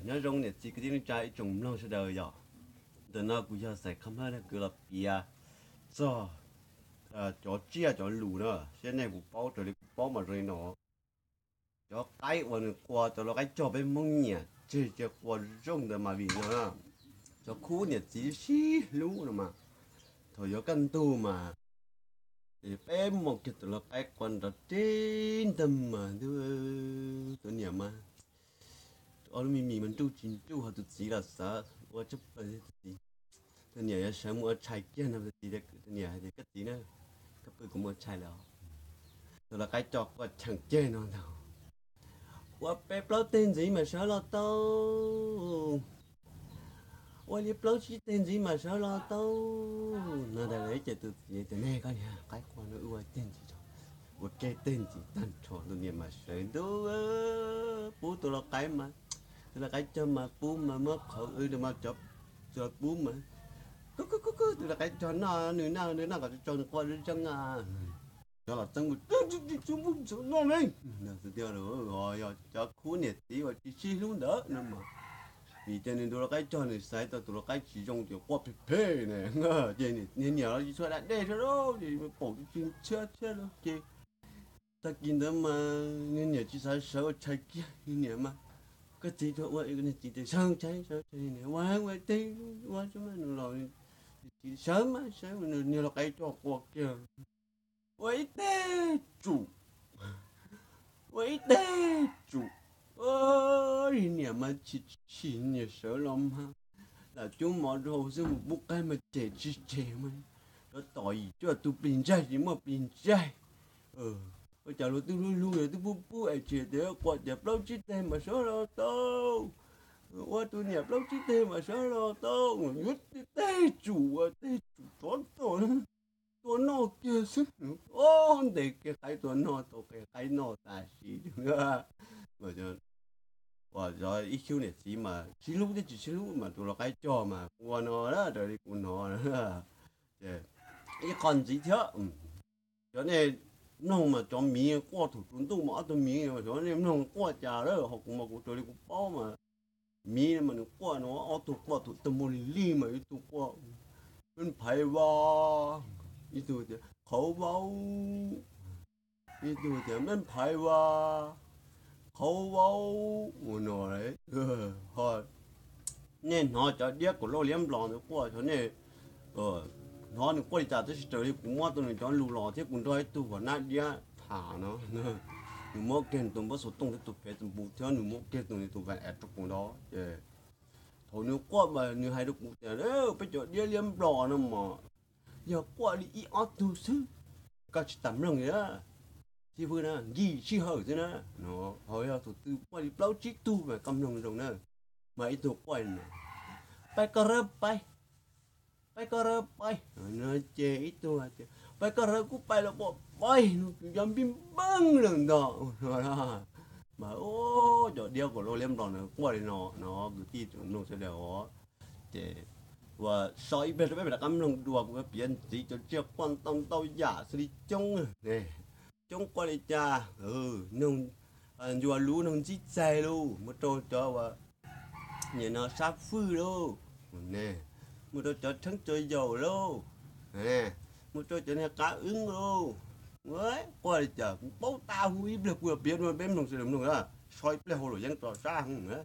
Nyob zoo niam txiv kwv tij neej tsa ib tsoom mloog sawv daws yom. Ntawm no kuv yog Xais Khab Hmab Naj Kws los piav txog cov tsiaj cov lus na, seb nej puas paub raws li kuv paub mas zoo li no. Cov qaib uas nws qua cov lau qaib cog peb Hmoob nyiam tseg cia qua zoo ntawd mas vim no na, cov khub niam txiv sib hlub no mas, thaum yuav kaj ntug mas peb muab kiag tus lau qaib qua nrov ri ntag mas, tus niam mas ob lub me mis mas nruj tsis nruj, ho tus txiv los xav ua tshaj plaws, tus txiv, tus niam yuav sawv mus ua tshais kiag no, tus txiv, tus niam hais tias, koj txiv na, koj pw kuv mus ua tshais lawm. Tus lau qaib cog qua cheem ceg no ntag, ua peb plaub teg ntxiv mas sawv los tau, ua li plaub tsib teg ntxiv mas sawv los tau no ntag. Ces tus txiv tias, ne koj niag qaib qua no wb ua teg ntxiv, ua kiag teg ntxiv tag nrho tus niam mas sawv ntuj pub tus lau qaib mas, tus lau qaib cog mas pub mas muab qhauv wb mas cov, cov pub mas, kub kub kub kub tus lau qaib cog noj nws noj nws noj kom tsau tsau nws qua zoo zoo. Cov los txeeb mus, tsis txhob noj ne. Yog cov khub niam txiv uas tsis sib hlub ntawd no mas, vim ces nws tus lau qaib cog nws xaiv tau tus lau qaib tsis zoo ces qua phem phem ne, ces niam los tsis txhua da dej thiab lauj, ces paum tsis tshab thiab lauj, ces tag kis ntawd mas nws niam tsis xav sawv ua tshais kiag, nws niam mas, koj txiv tuaj ua, nws txiv tias sawv tshais, sawv tshais, nws niam ua ua teg, ua tsis mas nws los, sawv mas sawv, nws niag lau qaib cog qua kiag, ua ib teg tsum, ua ib teg tsum, niam mas chim chim niam sawv los mas lam cub mov rau hauv xwb mus pub qaib mas cem tsis cem mas, rov tom yim cuaj tus plig ntsaig tsis muaj plig ntsaig. Ua cas luag twb hlub hlub yog twb pub pub es tsis tias qua tias plaub tsib teg mas sawv los tau, ua tus niam plaub tsib teg mas sawv los tau, yuav teg tsum ua teg tsum tsov rog tua noj kiag xwb. Ntes kiag qaib tua noj, tau kiag qaib noj tas sim. Ib xyub niam txiv mas sib hlub thiab tsis sib hlub mas tus lau qaib cog mas ua no raws li kuv hnov. Ib qho ntxiv thiab, cov nej mloog mas cov miv quaj thaum tsaus ntuj mas ob tug miv, cov nej mloog quaj cas lawm, ho kuv mas kuv raws li kuv paub mas miv mas nws quaj no ob tug quaj thaum tag mus lig lig mas ib tug quaj, me phaiv va, ib tug tias qhauv vau, ib tug tias me phaiv va, qhauv vau, ua no. Nej hnov cov diab kaum lauj liab nplos ntawd quaj, nej hnov nws quaj li cas tab sis raws li kuv muab tau nws cov lus los thiab kuv nrog ib tug uas nab diab tham no, nws muab kiag nws tus npawb xov tooj thiab tus Facebook thiab nws muab kiag tus nws tus WhatsApp rau kuv ntawd ces thaum nws quaj mas nws hais rau kuv tias peb cov diab liab nplos no mas yog quaj li ib ob tug xwb, koj tsis tas mloog li na, xib fwb na, nkig sij hawm xwb na. Ho yog tus twg quaj li plaub tsib tug mas koj mloog zoo na. Mas ib tug quaj, pab koj rab pais, pab koj rab pais, ces ib tug hais tias pab koj rab kuj pais los pom pais no kuv cov npij npeej lawm ntag no. Mas cov diab kaum lauj liab nplos no quaj li no no kwv tij tsoom mloog sawv daws os. Ces ua so ib pliag rau peb rov qab mloog dua, kuv piav ntxiv cov tsiaj quaj ntau ntau yam xws li coob, coob quaj li cas, noog ncua lub noog ntsib txaig lauj, mus rau cov uas nim no sab fwj lauj, mus rau cov rheeb cov yaus lauj, mus rau cov niag qab wb lauj. Quaj li cas kuv paub tas, hu ib pliag kuv yuav piav rau peb mloog sawv daws mloog na. So ib pliag hauv luam yeeb tso sab heev.